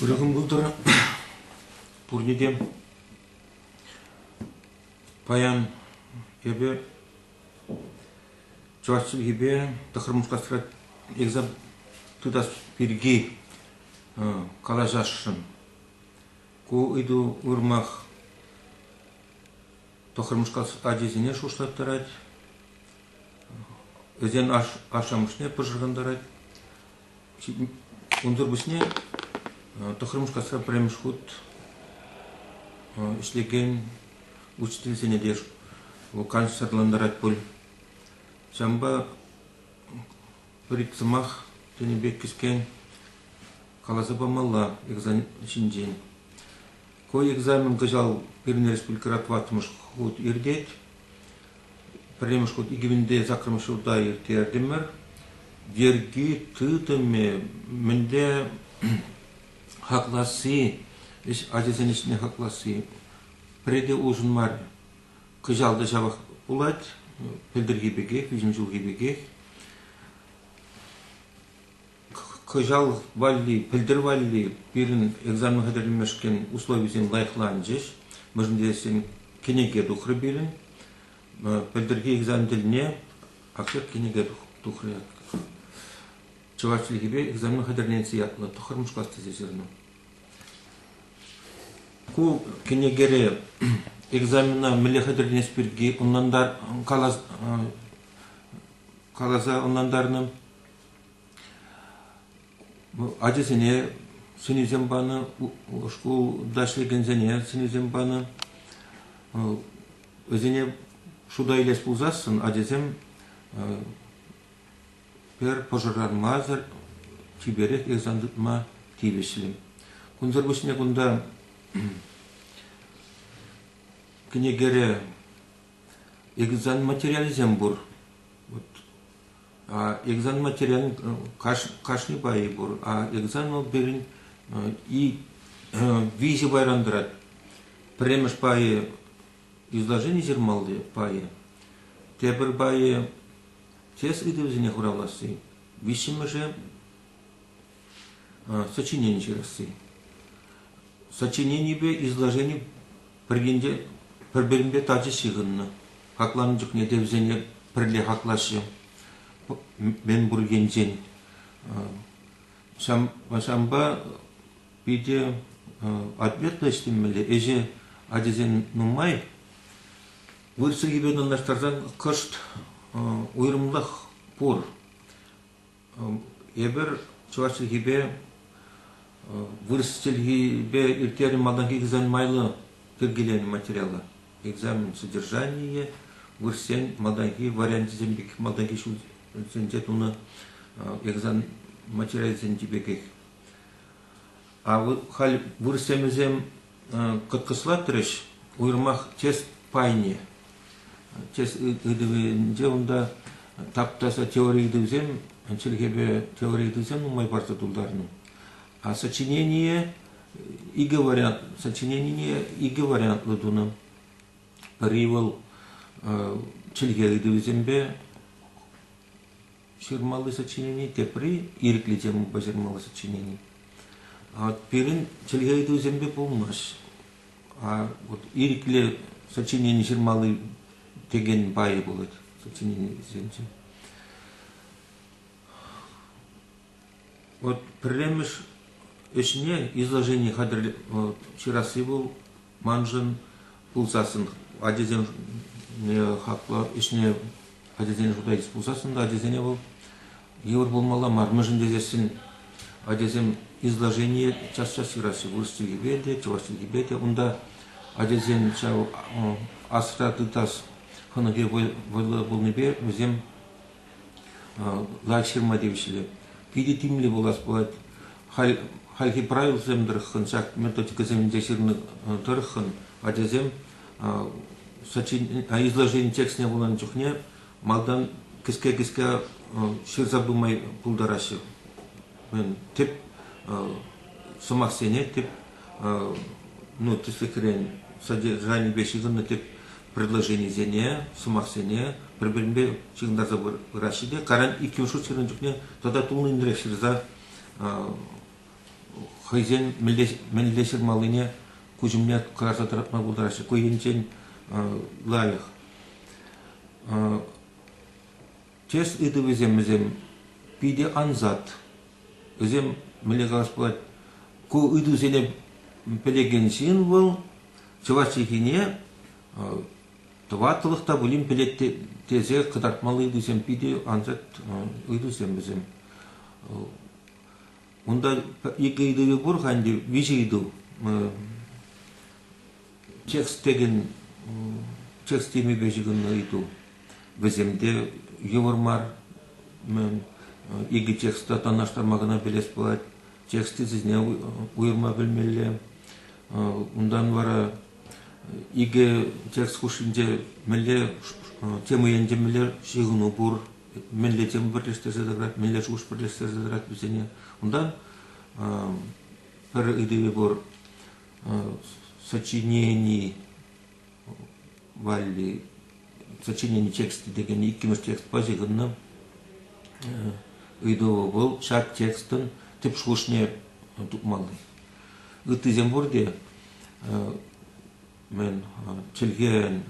Ырӑ пултӑр пурне те. Паян эпӗ чӑваш чӗлхипе тӑххӑрмӗш класра экзамен тытас пирки калаҫасшӑн. Ку ыйту уйрӑмах тӑххӑрмӗш класс ачисене шухӑшлаттарать, вӗсен ашшӗ-амӑшне пӑшӑрхантарать. Унсӑр пуҫне тӑххӑрмӗш класра пӗрремӗш хут ӗҫлекен учительсене те канӑҫсӑрлантарать пуль. Ҫавӑнпа пӗр-ик сӑмах тенӗ пек кӗскен каласа памалла экзамен ҫинчен. Ку экзамен кӑҫал пирӗн республикӑра тӑваттӑмӗш хут иртет. Пӗрремӗш хут 2008 ҫулта ирттертӗмӗр. Йӗрки, тытӑмӗ, мӗнле хакласси, ӗҫ ачасен ӗҫне хакласси пӗрре те улшӑнмарӗ. Кӑҫал та ҫавах пулать, пӗлтӗрхи пекех, виҫӗм ҫулхи пекех. Кӑҫал валли, пӗлтӗр валли пирӗн экзамен хатӗрлемешкӗн условисем лайӑхланчӗҫ. Мӗншӗн тесен кӗнеке тухрӗ пирӗн. Пӗлтӗрхи экзамен тӗлне акҫак кӗнеке тухрӗ. Чӑваш чӗлхипе экзамен хатӗрленсе ятлӑ тӑххӑрмӗш класс тесе ҫырнӑ. Ку кӗнекере экзамена мӗнле хатӗрленес пирки ӑнлантар, каласа ӑнлантарнӑ. Ачасене сӗнӳсем панӑ, шкулта ӗҫлекенсене сӗнӳсем панӑ. Вӗсене шута илес пулсассӑн ачасем пӗр пӑшӑрханмасӑр чиперех экзамен тытма тивӗҫлӗ. Кунсӑр пуҫне кунта кӗнекере экзамен материалӗсем пур. Вот экзамен материалӗн кашни пайӗ пур. А экзамен вӑл пирӗн виҫӗ пайран тӑрать. Пӗрремӗш пайӗ изложени ҫырмалли пайӗ, тепӗр пайӗ тест ыйтӑвӗсене хуравласси, виҫҫӗмӗшӗ сочинени ҫырасси. Сочиненипе изложени пӗр пӗр-пӗринпе тачӑ ҫыхӑннӑ. Хакланӑ чухне те вӗсене пӗрле хаклаҫҫӗ мӗн пур енчен. Ҫавӑнпа питӗ ответлӑ ӗҫлемелле. Ӗҫӗ ачасен нумай. Вырӑс чӗлхипе танлаштарсан кӑшт уйрӑмлӑх пур. Эпир чӑваш чӗлхипе вырӑс чӗлхипе ирттернӗ малтанхи экзамен майлӑ йӗркеленӗ материала. Экзамен содержанийӗ вырӑссен малтанхи варианчӗсем пек малтанхи ҫулсенче тунӑ экзамен материалӗсенчи пекех. А халь вырӑссем вӗсем кӑткӑслатрӗҫ, уйрӑмах тест пайне. Тест ыйтӑвӗнче унта тап-таса теори ыйтӑвӗсем, чӗлхепе теори ыйтӑвӗсем нумай парса тултарнӑ. А сочинение икӗ вариант, сочиненине икӗ вариантлӑ тунӑ. Пӗри вӑл чӗлхе ыйтӑвӗсемпе ҫырмалли сочинени, тепри ирӗклӗ темӑпа ҫырмалли сочинени. А пирӗн чӗлхе ыйтӑвӗсемпе пулмасть. А вот ирӗклӗ сочинени ҫырмалли текен пайӗ пулать сочиненисенче. Вот пӗрремӗш ӗҫне изложени хатӗр ҫырасси вӑл маншӑн пулсассӑн ачасем хаклӑ ӗҫне ачасене шута илес пулсассӑн та ачасене вӑл йывӑр пулмалла мар. Мӗншӗн тесессӗн ачасем изложение час-час ҫыраҫҫӗ вырӑс чӗлхипе те, чӑваш чӗлхипе те. Унта ачасен ҫав асра тытас хӑнӑхӗ вӑйлӑ пулнипе вӗсем лайӑх ҫырма тивӗҫлӗ. Питӗ тимлӗ пулас пулать. Халь хальхи правилӑсем тӑрӑххӑн, ҫак методикӑсенче ҫырнӑ тӑрӑххӑн ачасем изложени текстне вуланӑ чухне малтан кӗске-кӗске ҫырса пыма пултараҫҫӗ. Тӗп сӑмахсене, тӗп ну, тӗслӗхрен, содержанипе ҫыхӑннӑ тӗп предложенисене, сӑмахсене пӗр-пӗринпе ҫыхӑнтарса пыраҫҫӗ те кайран иккӗмӗш хут ҫырнӑ чухне тата туллинрех ҫырса. хӑйсен мӗнле ҫырмаллине куҫ умне кӑларса тӑратма пултараҫҫӗ. Ку енчен лайӑх. Тест ыйтӑвӗсем вӗсем питӗ ансат. Вӗсем, мӗнле калас пулать, ку ыйтусене пӗлекен ҫын вӑл чӑваш чӗлхине тӑваттӑлӑх та пулин пӗлет тесе кӑтартмалли ыйтусем питӗ ансат ыйтусем вӗсем. Унта икӗ ыйтӑвӗ пур-ха ӗнтӗ, виҫӗ ыйту. Текст текен текст темипе ҫыхӑннӑ ыйту. Вӗсем те йывӑр мар. Икӗ текста танлаштарма кӑна пӗлес пулать. Текст тӗсӗсене уйӑрма пӗлмелле. Унтан вара икӗ текст хушшинче мӗнле тема енче мӗнле ҫыхӑну пур, мӗнле тема пӗрлештерсе тӑрать, мӗнле шухӑш пӗрлештерсе тӑрать вӗсене. Унтан пӗр ыйтӑвӗ пур сочинени валли сочинени тексчӗ текен иккӗмӗш текстпа ҫыхӑннӑ ыйту вӑл ҫак текстӑн тӗп шухӑшне тупмалли. Ыттисем пурте мӗн чӗлхен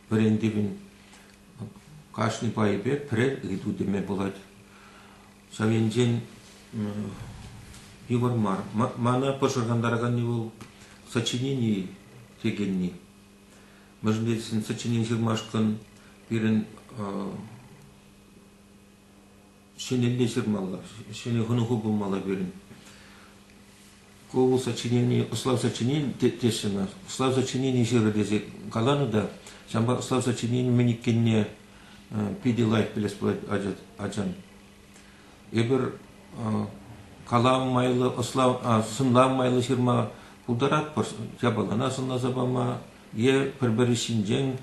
вӗрентӗвӗн кашни пайӗпе пӗрер ыйту теме пулать. Ҫав енчен йывӑр мар. Мана пӑшӑрхантараканни вӑл сочинени текенни. Мӗншӗн тесен сочинени ҫырмашкӑн пирӗн ҫӗнӗлле ҫырмалла, ҫӗнӗ хӑнӑху пулмалла пирӗн. Ку вӑл сочинени, ӑслав сочинени теҫҫӗ ӑна. Ӑслав сочинени ҫырӑр тесе каланӑ та, ҫавӑнпа ӑслав сочинени мӗн иккенне питӗ лайӑх пӗлес пулать ачан. Эпир калав майлӑ, ӑслав, сӑнлав майлӑ ҫырма пултаратпӑр, япалана сӑнласа пама е пӗр-пӗр ӗҫ ҫинчен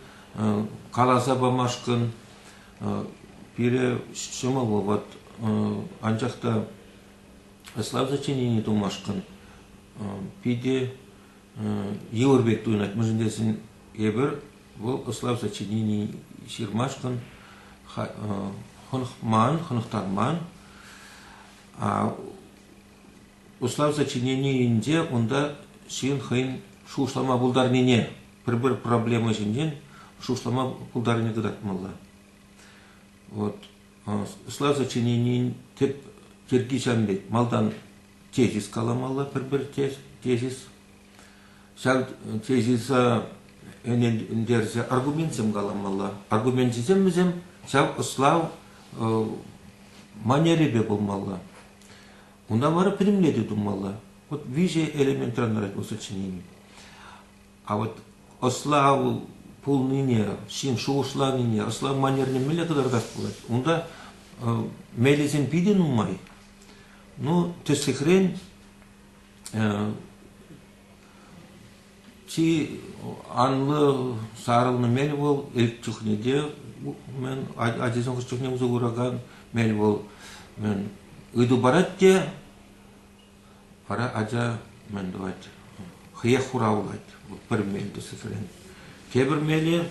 каласа памашкӑн пире ҫӑмӑл вӑхӑт. Анчах та ӑслав сочинени тумашкӑн питӗ йывӑр пек туйӑнать. Мӗншӗн тесен эпир вӑл ӑслав сочинени ҫырмашкӑн хӑнӑхман, хӑнӑхтарман. Ӑслав сочиненийӗнче унта ҫын хӑйӗн шухӑшлама пултарнине, пӗр-пӗр проблема ҫинчен шухӑшлама пултарнине кӑтартмалла. Вот. Ӑслав сочиненийӗн тӗп йӗрки ҫавӑн пек. Малтан тезис каламалла, пӗр-пӗр тезис. Ҫав тезиса ӗнентерсе аргументсем каламалла. Аргуменчӗсем вӗсем ҫав ӑслав манерӗпе пулмалла. Унта вара пӗтӗмлетӳ тумалла. Вот виҫӗ элементран тӑрать ку сочинени. А вот ӑслав пулнине, ҫын шухӑшланине, ӑслав манерне мӗнле кӑтартас пулать? Унта мелӗсем питӗ нумай. Ну, тӗслӗхрен, чи анлӑ сарӑлнӑ мел вӑл ӗлӗк чухне те мӗн ачасем хӑш чухне усӑ куракан мел вӑл мӗн ыйту парать те вара ача мӗн тӑвать хӑех хуравлать пӗр мел тӗслӗхрен. Тепӗр мелӗ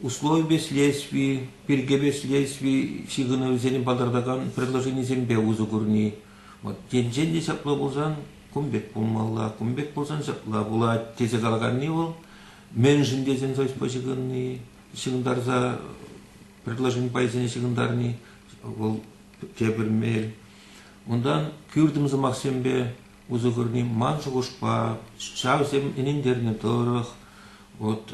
условипе следстви, пиркепе следстви ҫыхӑнӑвӗсене палӑртакан предложенисемпе усӑ курни. Вот енчен те ҫапла пулсан кун пек пулмалла, кун пек пулсан ҫапла пулать тесе калаканни вӑл мӗншӗн тесен совеҫпа ҫыхӑнни, ҫыхӑнтарса предложени пайӗсене ҫыхӑнтарни вӑл тепӗр мел. Унтан кӳртӗм сӑмахсемпе усӑ курни ман шухӑшпа ҫавсем ӗнентернӗ тӑрӑх вот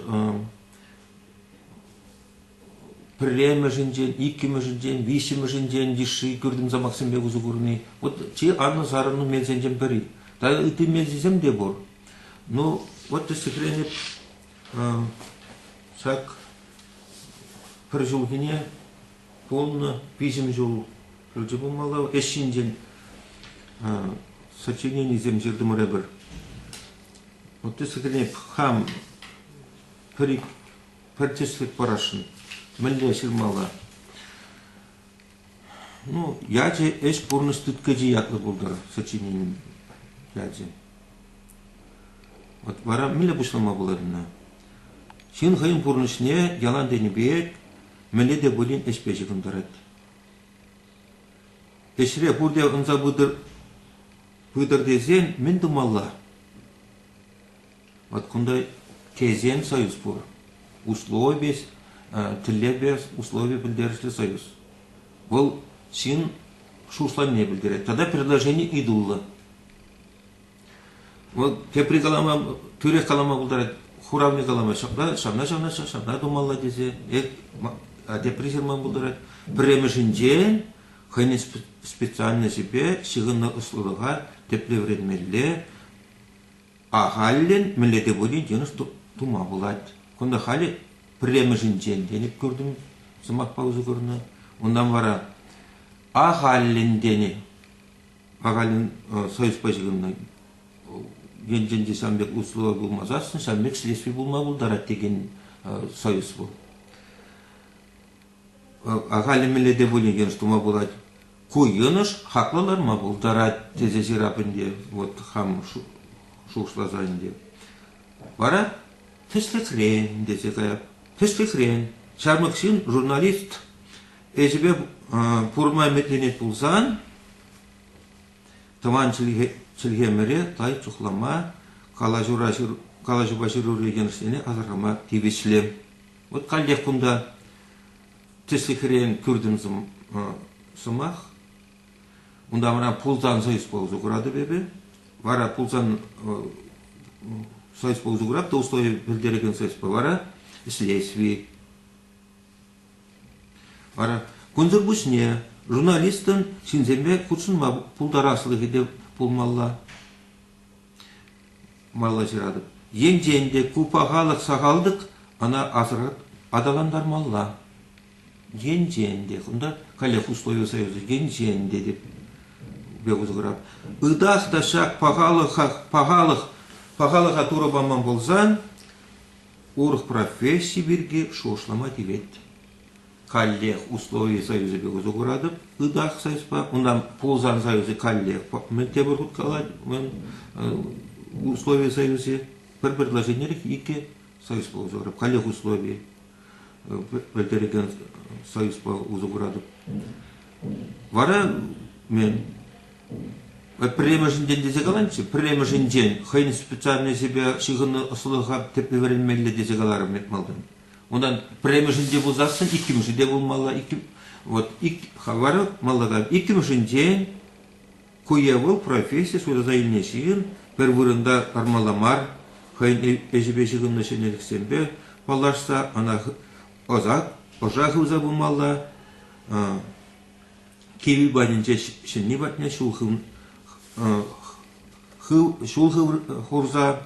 пӗрремӗшӗнчен, иккӗмӗшӗнчен, виҫҫӗмӗшӗнчен йышши кӳртӗм сӑмахсемпе усӑ курни. Вот чи анлӑ сарӑлнӑ мелсенчен пӗри. Тата ытти мелсем те пур. Ну, вот тӗслӗхрен эп ҫак пӗр ҫулхине пулнӑ виҫӗм ҫул пӳрчӗ пулмалла. Ӗҫ ҫинчен сочиненисем ҫыртӑмӑр эпир. Вот тӗслӗхрен хам пӗр пӗр тӗслӗх парасшӑн. Мӗнле ҫырмалла? Ну, ячӗ «Ӗҫ пурнӑҫ тыткӑчи» ятлӑ пултӑр сочиненин ячӗ. Вот вара мӗнле пуҫлама пулать ӑна? Ҫын хӑйӗн пурнӑҫне ялан тенӗ пек мӗнле те пулин ӗҫпе ҫыхӑнтарать. Ӗҫре пурте ӑнса пытӑр тесен мӗн тумалла? Вот кунта тесен союз пур. Услови, тӗллевпе услови пӗлтерӗшлӗ союз. Вӑл ҫын шухӑшланине пӗлтерет. Тата предложени ыйтуллӑ. Вӑл тепри калама, тӳрех калама пултарать, хуравне калама ҫапла, ҫавна, ҫавна, ҫавна тумалла тесе. Тепри ҫырма пултарать. Пӗрремӗшӗнчен хӑйӗн специальноҫӗпе ҫыхӑннӑ ӑслӑлӑха тӗплӗ вӗренмелле, Ахальлӗн мӗнле те пулин йӑнӑш тума пулать. Кунта халӗ пӗрремӗшӗнчен тенӗ кӳртӗм сӑмахпа усӑ курнӑ. Унтан вара ахальлӗн тенӗ. Ахальлӗн союзпа ҫыхӑннӑ енчен те ҫавӑн пек услови пулмасассӑн ҫавӑн пек следстви пулма пултарать текен союз вӑл. Ахальлӗн мӗнле те пулин йӑнӑш тума пулать. Ку йӑнӑш хаклӑ ларма пултарать тесе ҫырап ӗнтӗ, вот хам шухӑшласа ӗнтӗ. Вара тӗслӗхрен тесе каяп. Тӗслӗхрен ҫамрӑк ҫын журналист ӗҫӗпе пурӑнма ӗмӗтленет пулсан тӑван чӗлхемӗре лайӑх чухлама, калаҫура калаҫупа ҫырури йӑнӑшсене асӑрхама тивӗҫлӗ. Вот каллех кунта тӗслӗхрен кӳртӗм сӑмах. Унта мана пулсан союзпа усӑ куратӑп эпӗ. Вара пулсан союзпа усӑ курап та услови пӗлтерекен союзпа вара ӗҫлесви. Вара кунсӑр пуҫне журналистӑн ҫынсемпе хутшӑнма пултараслӑхӗ те пулмалла. Малла ҫыратӑп. Енчен те ку пахалӑх сахал-тӑк, ӑна аталантармалла. Енчен те, кунта каллех услови союзӗ, енчен те теп пек усӑ курап. Ытах та ҫак пахалӑха, пахалӑх, пахалӑха Турӑ паман пулсан, урӑх професси пирки шухӑшлама тивет. Каллех услови союзӗпе усӑ куратӑп, ытах союзпа. Унтан пулсан союзӗ каллех мӗн тепӗр хут калать, мӗн услови союзӗ пӗр предложенирех икӗ союзпа усӑ курап. Каллех услови пӗлтерекен союзпа усӑ куратӑп. Вара мен пӗрремӗшӗнчен тесе каланччӗ, пӗрремӗшӗнчен хӑйӗн специальноҫӗпе ҫыхӑннӑ ӑслӑлӑха тӗплӗ вӗренмелле тесе каларӑм эп малтан. Унтан пӗрремӗшӗнче пулсассӑн иккӗмӗшӗ те пулмалла. Вот вара маллакан иккӗмӗшӗнчен ку е вӑл професси суйласа илнӗ ҫын пӗр вырӑнта лармалла мар, хӑйӗн ӗҫӗпе ҫыхӑннӑ ҫӗнӗлӗхсемпе паллашса ӑна ӑса, ӑша хывса пымалла, кивви патӗнче ҫӗнни патне ҫул ҫул хурса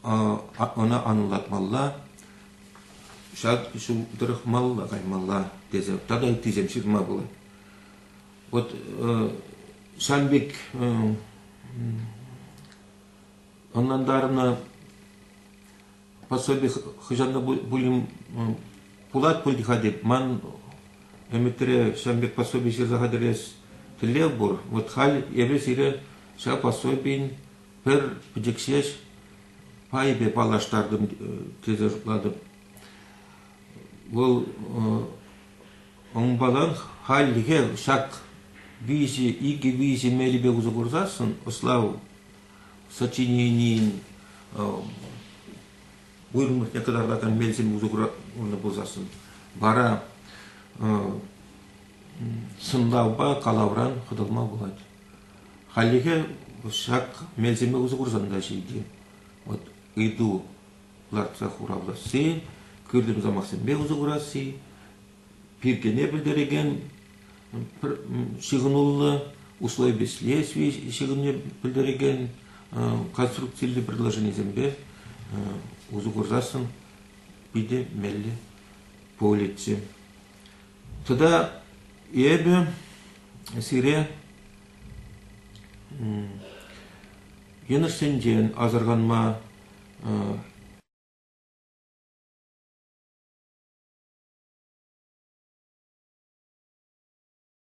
ӑна анлӑлатмалла, ҫак ҫул тӑрӑх малалла каймалла тесе тата ыттисем ҫырма пулать. Вот ҫавӑн пек ӑнлантарнӑ пособи хӑҫан та пулин пулать пуль-ха теп. Ман ӗмӗтре ҫавӑн пек пособи ҫырса хатӗрлес тӗллев пур. Вот халь эпӗ сире ҫав пособин пӗр пӗчӗк ҫеҫ пайӗпе паллаштартӑм тесе шутлатӑп. Вӑл унпалан хальлӗхе ҫак виҫӗ, икӗ виҫӗ мелӗпе усӑ курсассӑн ӑслав сочиненийӗн уйрӑмлӑхне кӑтартакан мелсем усӑ курнӑ пулсассӑн вара сӑнлавпа калавран хӑтӑлма пулать. Хальлӗхе ҫак мелсемпе усӑ курсан та ҫитӗ. Вот ыйту лартса хуравласси, кӳртӗм сӑмахсемпе усӑ курасси, пиркене пӗлтерекен ҫыхӑнуллӑ условипе следстви ҫыхӑнне пӗлтерекен конструкциллӗ предложенисемпе усӑ курсассӑн питӗ меллӗ пулӗччӗ. Тата эпӗ сире йӑнӑшсенчен асӑрханма.